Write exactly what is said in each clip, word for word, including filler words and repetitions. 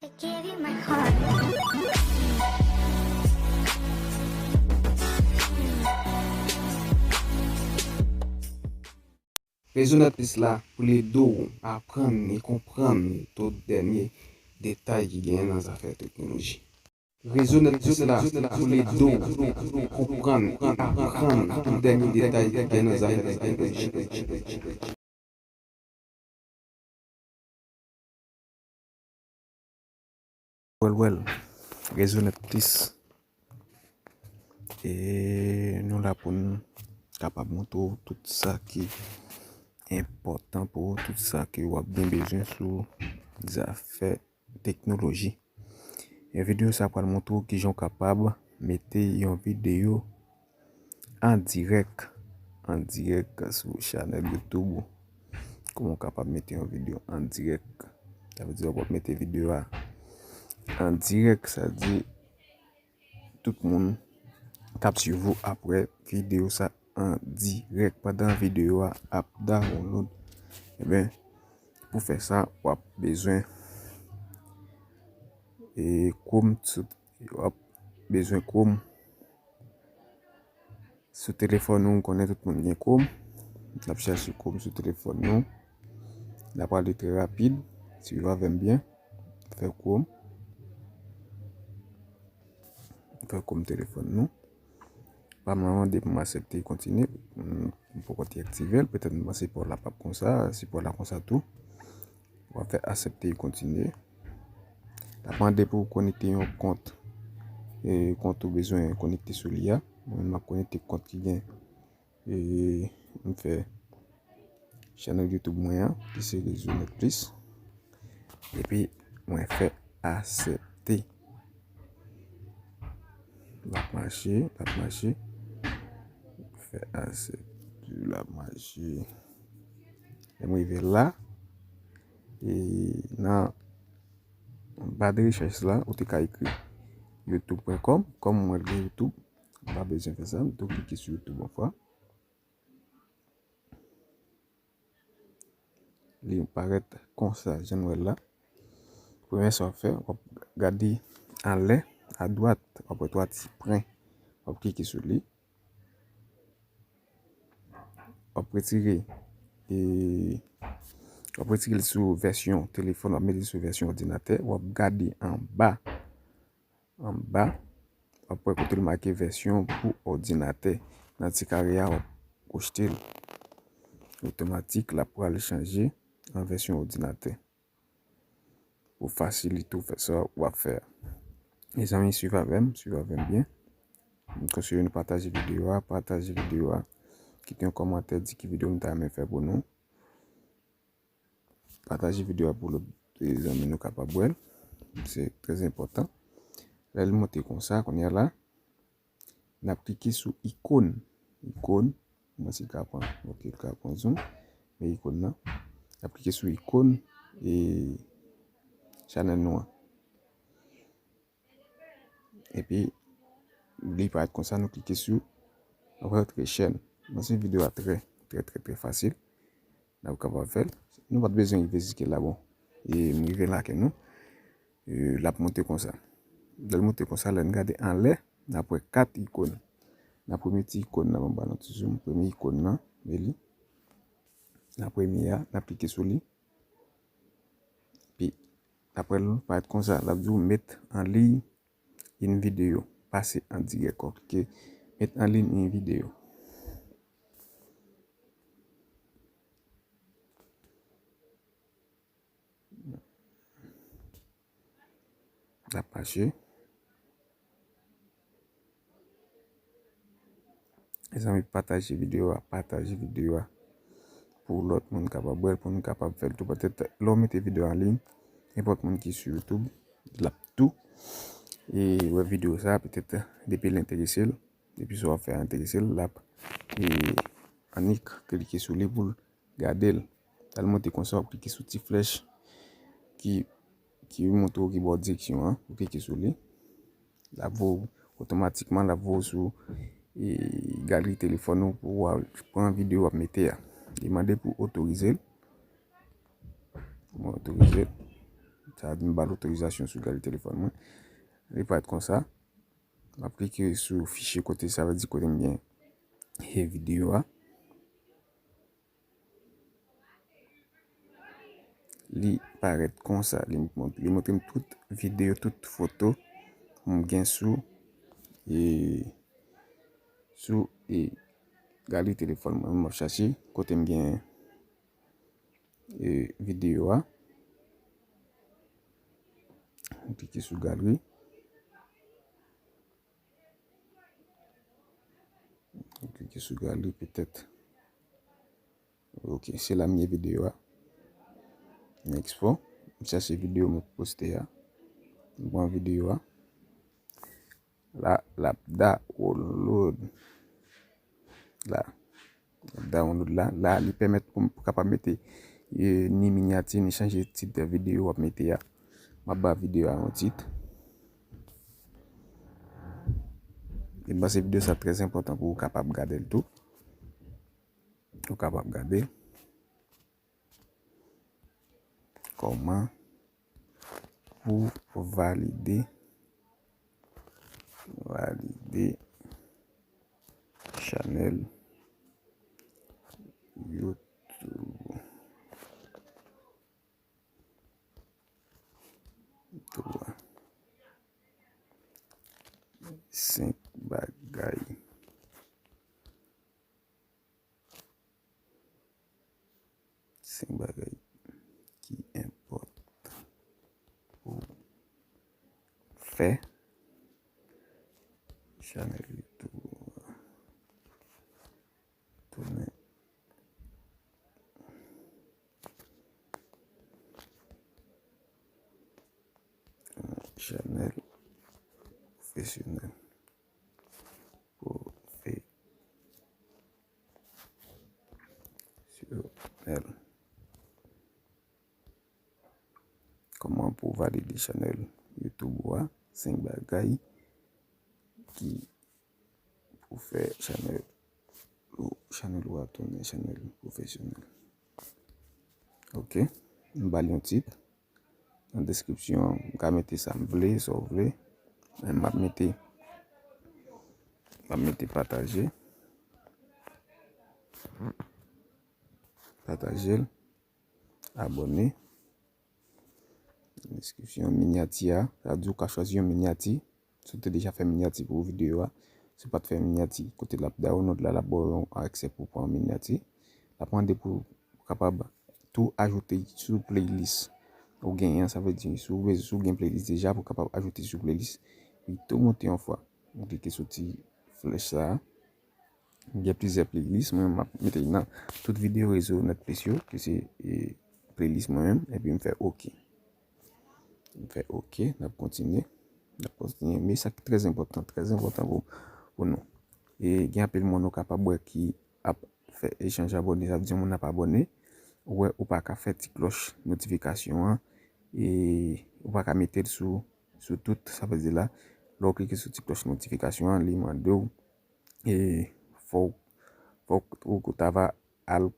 Give you my heart. Rezo Nèt Plis la pou l ede w aprann e konprann tout dènye detay ki genyen nan zafè teknoloji. Rezo Nèt Plis la pou l ede w konprann e aprann tout dènye detay ki genyen nan zafè teknoloji. Well well, Rezo Nèt Plis. E nou la pou n kapab montre w tout sa ki enpòtan pou ou, tout sa ke w ap gen bezwen sou zafè teknoloji. E videyo sa pral montre w kijan w kapab mete yon videyo an dirèk, an dirèk sou chanèl YouTube ou. Kòman w kapab mete yon videyo an dirèk? Sa vle di w ap mete videyo a an dirèk, sa di tout moun k ap swiv ou ap wè videyo sa an dirèk pandan videyo a ap download. Ebyen, pou fè sa, w ap bezwen e Chrome, w ap bezwen Chrome sou telefòn ou, m konnen tout moun gen Chrome. N ap chèche Chrome sou telefòn nou. L ap ale trè rapid. Swiv avè m byen. Fè Chrome. Fè Chrome telefòn nou. Pa mande pou m aksepte e kontinye. M poko te aktive l. Petèt m panse pa w la p ap konsa. Si pa w la konsa tou. W ap fè aksepte e kontinye. L ap mande pou w konekte yon kont. E kont ou bezwen konekte sou li a. Mwen menm m ap konekte kont ki gen. E m fè chanèl YouTube mwen an, ki se Rezo Nèt Plis. Epi mwen fè aksepte. L ap mache, l ap mache. Fè aksepte, l ap mache. Lè m rive la, e nan ba de rechèch la, ou te ka ekri youtube pwen kòm, kòm mwen gen YouTube, ou pa bezwen fè sa, m tou klike sou YouTube yon fwa. Li parèt konsa, jan nou wè l la. Premye sa w ap fè, w ap gade anlè, adwat, w ap wè twa ti pwen. W ap klike sou li. W ap retire, e, w ap retire l sou vèsyon telefòn, w ap mete l sou vèsyon òdinatè. W ap gade anba, anba, w ap wè kote l make vèsyon pou òdinatè. Nan ti kare a, w ap kwochte l. Otomatik, l ap pral chanje an vèsyon òdinatè. Pou fasilite w fè sa w ap fè a. Mezanmi, swiv avè m, swiv avè m byen. M konseye nou pataje videyo a, pataje videyo a. Kite yon kòmantè, di ki videyo nou ta renmen fè pou nou. Pataje videyo a pou lòt, e, zanmi nou kapab wè l. Se trè enpòtan. Lè l monte konsa, kounye a la, n ap klike sou ikòn. Ikòn. Mwen si l ka pran, ok, l ka pran zoom. Men ikòn nan. N ap klike sou ikòn e chanèl nou an. Epi, li parèt konsa, nou klike sou rentrer chaîne. Mwen si videyo a trè, trè, trè, trè fasil. N ap kapab fè l. Nou pa t bezwen rive jiske la, bon. E m rive la ke nou. E, l ap monte konsa. Lè l monte konsa, lè n gade anlè, n ap wè kat ikòn. Nan premye ti ikòn nan, ban m ba nou ti zoom, premye ikòn nan, men li. Nan premye a, n ap klike sou li. Epi, apre l parèt konsa, l ap di w met an liy yon videyo. Pase an dirèk, w ap klike met an liy yon videyo. L ap mache. Mezanmi, pataje videyo a, pataje videyo a. Pou lòt moun kapab wè l, pou nou kapab fè l tou. Petèt, lè w mete videyo an liy, nenpòt moun ki sou YouTube, l ap tou e wè videyo sa, petèt, depi l enterese l, depi sa w ap fè a enterese l, l ap, e, annik klike sou li pou l gade l. L al monte konsa, w ap klike sou ti flèch ki, ki montre w ki bò direksyon an, ou klike sou li. L ap voye w otomatikman, l ap voye w sou, e, galri telefòn ou pou w al pran videyo w ap mete a. Li mande pou w otorize l. Mwen otorize l. Sa vle di m ba l otorizasyon sou galri telefòn mwen. Li parèt konsa. M ap klike sou fichye kote sa vle di kote m gen e videyo a. Li parèt konsa. Li mont-, li montre m tout videyo, tout foto m gen sou, e, sou, e, galri telefòn mwen. M ap chache kote m gen, e, videyo a. M klike sou galri. M klike sou galri petèt. Ok, se la m gen videyo a. M ekspo. M chache videyo mwen poste a. M pran videyo a. La, l ap download. La. L ap download la. La, li pèmèt pou m kapab mete, e, ni minyati, ni chanje tit videyo w ap mete a. M ap ba videyo a yon tit. E m panse videyo sa trè enpòtan pou ou kapab gade l tou. Ou kapab gade. Kòman pou valide, valide chanèl YouTube. Twa. Senk bagay. Senk bagay ki enpòtan pou fè chanèl YouTube tounen yon chanèl pwofesyonèl. Pwofesyonèl. Kòman pou valide chanèl YouTube ou a? Senk bagay ki pou fè chanèl ou, chanèl ou a tounen chanèl pwofesyonèl. Ok, m ba l yon tit. Nan deskripsyon an, m ka mete sa m vle, sa w vle. Men m ap mete, m ap mete pataje. Pataje l. Abòne. Deskripsyon, minyati a. Sa di w ka chwazi yon minyati. Si w te deja fè minyati pou videyo a, si w pa t fè minyati, kote l ap download la, l ap ba w yon aksè pou pran minyati. L ap mande pou w kapab tou ajoute sou playlist ou genyen an, sa vle di, si w bezwen, si w gen playlist deja, pou w kapab ajoute sou playlist, li tou monte yon fwa. Ou klike sou ti flèch sa a. Gen plizyè playlist, mwen, m ap mete nan tout videyo rezo Nèt Plis yo, ki se, e, playlist mwen menm, epi m fè ok. M fè ok, n ap kontinye. N ap kontinye. Men sa ki trè enpòtan, trè enpòtan pou, pou nou. E gen anpil moun ou kapab wè ki ap fè echanj abòne, sa vle di yon moun ap abòne, ou wè ou pa ka fè ti klòch notifikasyon an, e ou pa ka mete l sou, sou tout, sa vle di la, lè w klike sou ti klòch notifikasyon an, li mande w, e fò w, fò w, ou ta va al,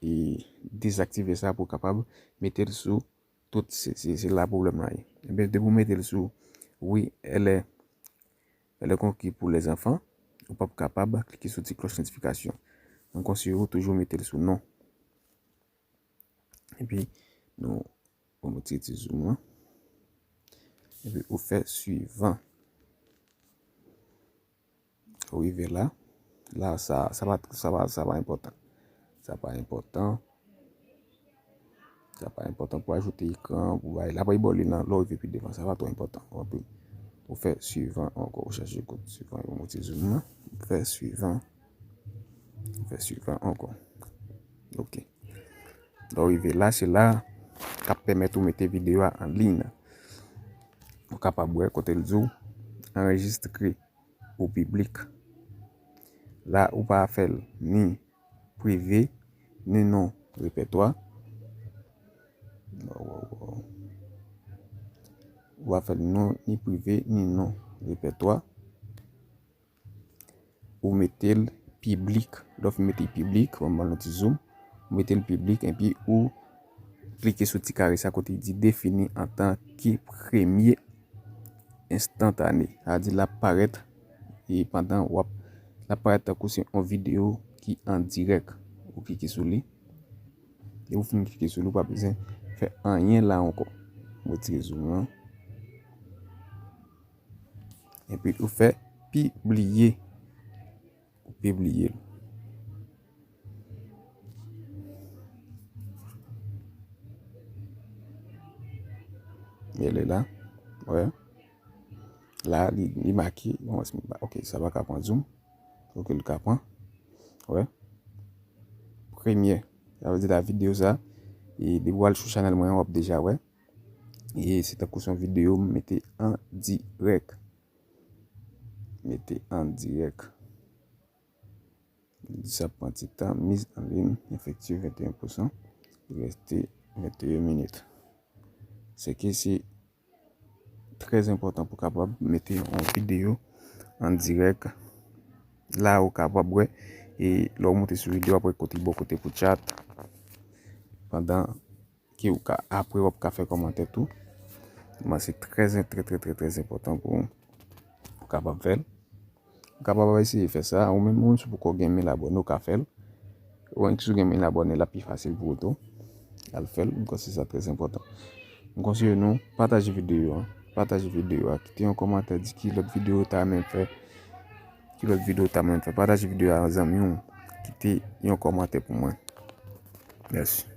e dezaktive sa pou w kapab mete l sou tout, se, se, se la pwoblèm la ye. Ebyen, depi w mete l sou, wi, elle est, elle est conquis pour les enfants, ou p ap kapab klike sou ti klòch notifikasyon. Mwen konseye w toujou mete l sou non. Epi, nou, bon, mwen tire ti zoom lan. Epi, ou fè suivant. Ou rive la. La, sa, sa pa, sa pa, sa pa enpòtan. Sa pa enpòtan. Sa pa enpòtan pou ajoute ekran, pou bay. L ap ba w li nan lè w rive pi devan. Sa pa twò enpòtan. Ou, ou fè suivant ankò. Ou chache kote suivant. Ou monte zoom nan. Ou fè suivant. Ou fè suivant ankò. Ok. Lè w rive la, se la k ap pèmèt ou mete videyo a an liy nan. Ou kapab wè kote l di w anrejistre ou piblik. La, ou pa fè l ni prive, ni non repètwa. Ou pa fè l non, ni prive, ni non repètwa. Ou mete l piblik. Lè w fin mete l piblik, ban m ba l yon ti zoom. Ou mete l piblik, epi ou klike sou ti kare sa kote li di defini antan ke premye enstantane. Sa vle di l ap parèt e pandan w ap, l ap parèt tankou se yon videyo ki an dirèk. Ou klike sou li. Depi w fin klike sou li, ou pa bezwen fè anyen la ankò. Mwen retire zoom lan. Epi ou fè pibliye. Ou pibliye l. Gade la. Wè. La, li, li make. Bon, ok, sa pa ka pran zoom. Ok, li ka pran. Wè. Premye. Sa vle di la videyo sa. E depi w al sou chanèl mwen an, w ap deja wè. E se tankou se yon videyo m mete an dirèk. Mete an dirèk. Li di sa pran ti tan. Mise en ligne effective vingt et un pour cent. Il reste vingt et un minutes. Se ke se trè enpòtan pou kapab mete yon videyo an dirèk. La ou kapab wè, e lè w moute sou videyo, w ap wè kote bò kote pou chat. Pandan ke ou ka, apre w ap ka fè kòmantè tou. Men se trè, trè, trè, trè, trè enpòtan pou ou kapab fè l. Ou kapab eseye fè sa, ou menm, ou menm si w poko gen mil abòne, ou ka fè l. Ou menm si w gen mil abòne, l ap pi fasil pou ou tou. Al fè l, m panse sa trè enpòtan. M konseye nou, pataje videyo a, pataje videyo a, kite yon kòmantè, di ki lòt videyo ou ta renmen fè, ki lòt videyo ou ta renmen fè, pataje videyo a ak zanmi w, kite yon kòmantè pou mwen. Mèsi.